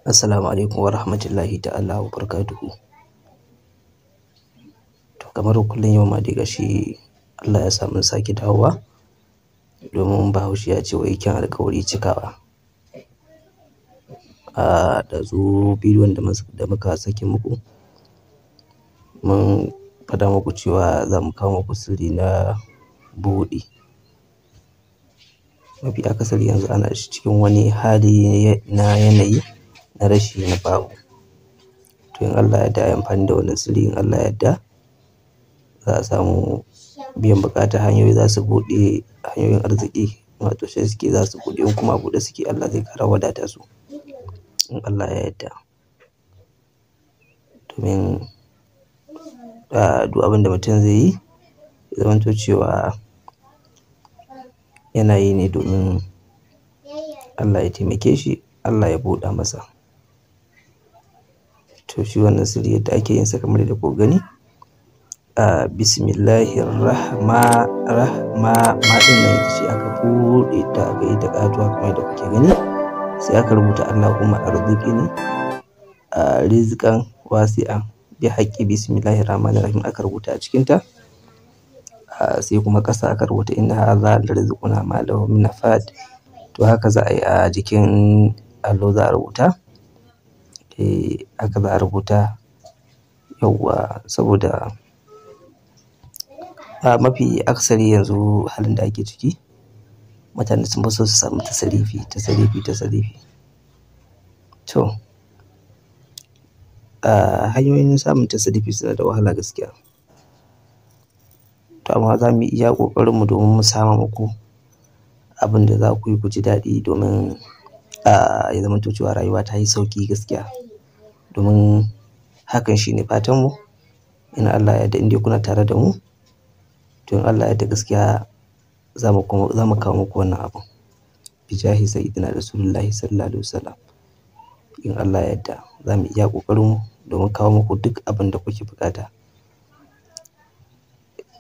Assalamu alaikum wa rahmatullahi ta'ala wa barakatuhu. To kamar kullum yau ma dai gashi Allah ya sa mun sake dawowa, domin Bahaushe ya ce wai kyan alƙawari cikawa. A ɗazu bidiyon da muka saki muku, mun faɗa muku cewa za mu kawo muku sirri na buɗi. Mafi akasari yanzu ana cikin wani hali na yanayi na rashi na babu. To in Allah ya yarda ayi amfani da wannan sirri, in Allah ya yarda za a samu biyan buƙata, hanyoyi za su buɗe, hanyoyin arziki wato sai suke za su buɗe, in kuma a buɗe suke Allah zai ƙara wadata su in Allah ya yarda. Domin duk abin da mutum zai yi, ya zamanto cewa yana yi ne domin Allah ya taimake shi, Allah ya buɗa masa. To shi wannan sirri yadda ake yin sa kamar yadda kuka gani. Bismillahir rahma rahma ma ɗin nan ita ce aka buɗe ta aka yi ta ƙatuwa kamar yadda kuke gani. Sai aka rubuta Allahumma arzuqini rizqan wasi'an bi haqqi bismillahir rahmanir rahim aka rubuta a cikinta. Sai kuma ƙasa aka rubuta inna hadha larizquna ma lahu min nafad. To haka za a yi a jikin allo za a rubuta. Haka za a rubuta yauwa, saboda mafi akasari yanzu halin da ake ciki, mutane sun fi so su samu tasarifi, tasarifi, tasarifi. To hanyoyin samun tasarifi suna da wahala gaskiya. To amma za mu iya ƙoƙarinmu domin mu sama muku abin da za ku yi ku ji daɗi domin ya zamanto cewa rayuwa ta yi sauƙi gaskiya. Domin hakan shine fatanmu. In Allah ya yarda in dai kuna tare da mu, to in Allah ya yarda gaskiya za mu kawo muku wannan abun. Bijahi Sayyidina Rasulullahi sallallahu alaihi wasallam. In Allah ya yarda za mu iya ƙoƙarinmu domin kawo muku duk abin da kuke buƙata.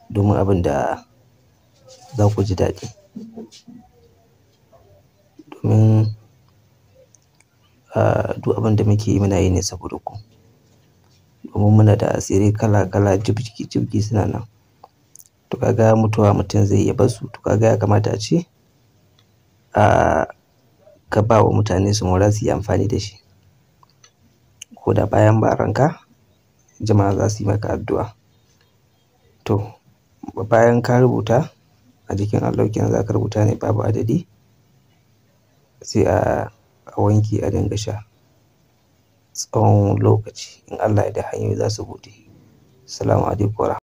Domin abin da za ku ji daɗi. Domin duk abin da muke yi muna yi ne saboda ku. Domin muna da asirai kala kala, jibgi jibgi suna nan. To kaga mutuwa mutum zai iya basu, to kaga ya kamata ace ka ba wa mutane su mora su yi amfani da shi. Ko da bayan ba ranka, jama'a za su yi maka addu'a. To bayan ka rubuta a jikin allo kenan za ka rubuta ne babu adadi, sai a wanke a dinga sha tsawon lokaci. In Allah ya yarda hanyoyi za su buɗe. Assalamu alaikum.